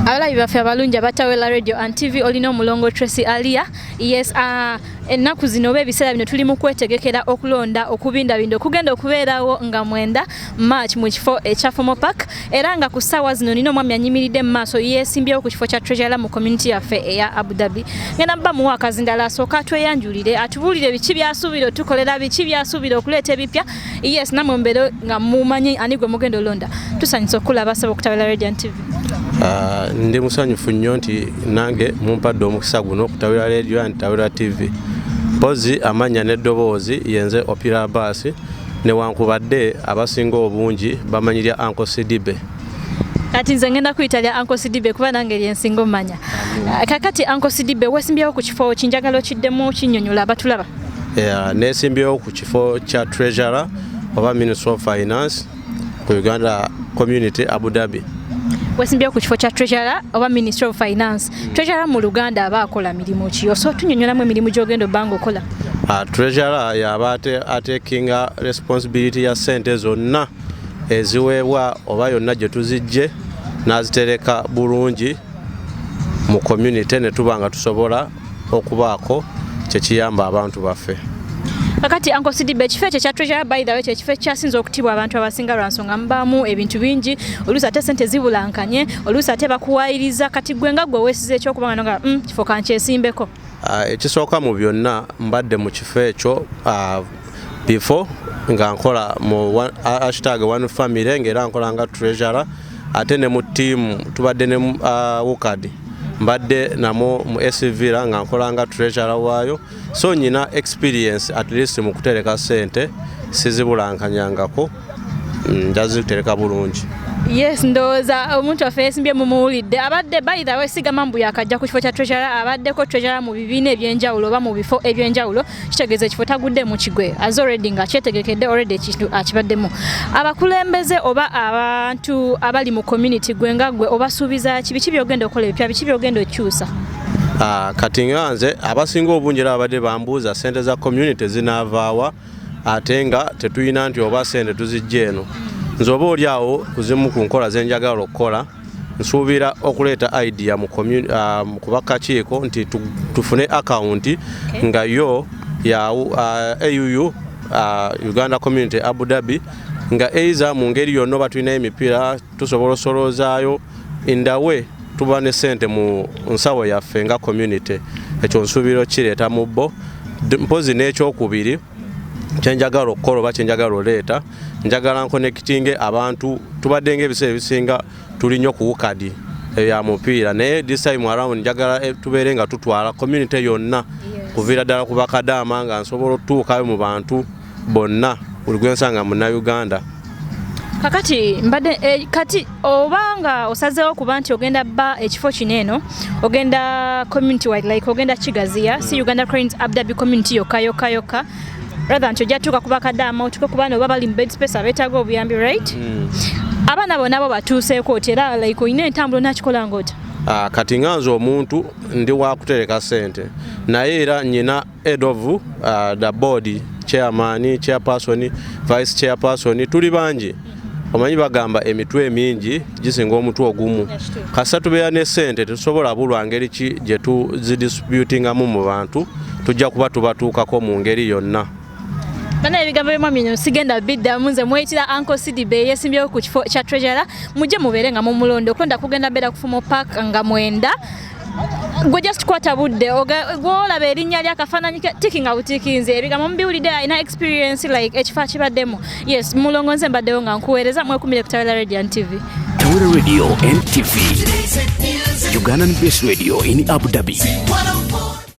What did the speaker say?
Abalabi baffe abalungi abatawela Radio and TV, olina omulongo Tracy Alia. Yes, ennaku zino oba ebiseera bino tuli mu kwetegekera okulonda okubindabinda okugenda okubeerawo nga 9 March mu kifo ekya Fumo Park. Era nga ku ssaawa zino nina omwami anyimiridde mu maaso, yeesimbyewo ku kifo kya treasurer mu community yaffe eya Abu Dhabi. Ngenda mba muwa akazindala asooka atweyanjulire, atubuulire biki byasuubira otukolera, biki byasuubira okuleeta ebipya. Yes, namwe mubeere nga mumanyi ani gwe mugenda olonda. Tusanyusa okulaba, saba okutawela Radio and TV. Ndi musanyufu nnyo nti nange mumpadde omukisa guno okutawira Radio and Tawira TV. Mpozi amannya n'eddoboozi yenze Opira Abbas, newankubadde abasinga obungi bamanyi lya Uncle Sidibe. Kati nze ngenda kuyita lya Uncle Sidibe kuba nange lyensinga omanya. Kakati Uncle Sidibe, wesimbyewo ku kifo kinjagala okiddemu kinnyonnyola abatulaba. Yeah, nesimbyewo ku kifo kya treasurer oba Minister of Finance ku Uganda Community Abu Dhabi. Wesimbyewo ku kifo kya treasurer oba Ministry of Finance. Treasurer mu Luganda aba akola mirimu ki? Osobola otunyonnyolamu emirimu gy'ogenda obba nga okola? Treasurer yaba atekinga responsibility ya sente zonna eziweebwa oba yonna gye tuzijje n'azitereka bulungi mu community ne tuba nga tusobola okubaako kyekiyamba abantu baffe. Kakati Uncle Sidibe, ekifo ekyo ekya treasurer, by the way, kyekifo ekyasinze okutibwa abantu abasinga lwa nsonga mubaamu ebintu bingi, oluusi ate sente zibulankanye, oluusi ate bakuwaayiriza. Kati gwe nga gwe weesiza ekyokuba nga kifo kankyesimbeko? Ekisooka mu byonna, mbadde mu kifo ekyo before nga nkola mu #OneFamily, ng'era nkola nga treasurer, ate ne mu ttiimu tubadde ne WUCAD, mbadde namo mu SVR nga nkola nga treasurer waayo. So nyina experience at least mu kutereka sente, sizibulankanyangako, njazitereka bulungi. Yes, ndowooza omuntu waffe yesimbye mumuwulidde. Abadde, by the way, sigamba mbu yakajja ku kifo kya treasurer, abaddeko treasurer mu bibiina ebyenjawulo oba mu bifo ebyenjawulo. Kitegeeza ekifo tagudde mu kigwe, as already nga kyetegekedde, already ekintu akibaddemu. Abakulembeze oba abantu abali mu community, gwe nga gwe obasuubiza ki? Biki byogenda okukola ebipya? Biki byogenda okyusa? Kati nga nze, abasinga obungi era babadde bambuuza sente za community zinaavaawa, ate nga tetulina nti oba sente tuzijja eno. Nze oba oli awo kuzimu ku nkola zenjagala okukola, nsuubira okuleeta idea mu kuba kakiiko nti tufune akawunti nga yo ya AUU, Uganda Community Abu Dhabi, nga eiza mu ngeri yonna oba tulinayo emipiira tusobola osoloozaayo indawe, tuba ne sente mu nsawo yaffe nga community. Ekyo nsuubira okireeta mu bo. Mpozi n'ekyokubiri kyenjagala okukola oba kyenjagala oleeta, njagala nconnectinge abantu. Tubadde nga ebiseera ebisinga tuli nnyo ku WUCAD ya mupiira, naye this time around njagala tubeere nga tutwala community yonna kuviira ddala ku bakadaama, nga nsobola otutuukayo mu bantu bonna, buli gwensanga Munnayuganda. Kakati mbadde kati obanga osazeewo kuba nti ogenda bba ekifo kino eno, ogenda community wide, like ogenda kigaziya, si Uganda Cranes Abu Dhabi community yokka yokka yokka, rather nti ojja tuuka ku bakadaama, otuuke ku baana oba bali mu bed space abeetaaga obuyambi, right? Abaana bonna bo batuuseeko oti era like olina entambula onakikola ng'otya? Kati nga nze omuntu ndi wa kutereka sente, naye era nyina head of the board, chairman, chairperson, vice chairperson, tuli bangi. Omanyi bagamba emitwe emingi gisinga omutwe ogumu. Kasita tubeera ne sente, tetusobola bulwa ngeri ki gye tuzidistributingamu mu bantu, tujja kuba tubatuukako mu ngeri yonna. Bana, ebigambo by'omwami eno sigenda biddamu. Nze mweyitira Uncle Sidibe, yesimbyewo ku kifo kya treasurer. Mujje mubeere nga mumulonda. Okulonda kugenda beera ku Fumo Park nga 9. Gwe just kwata budde, gwolaba erinnya lyakafaananyi tiki nga butikinze. Ebigambo mubiwulidde, alina experience, like ekifo akibaddemu. Yes, mulongo nze mbaddewo nga nkuweereza. Mwekumire ku Tawela Radio and TV. Tawera Radio and TV. Ugandan based radio in Abu Dhabi.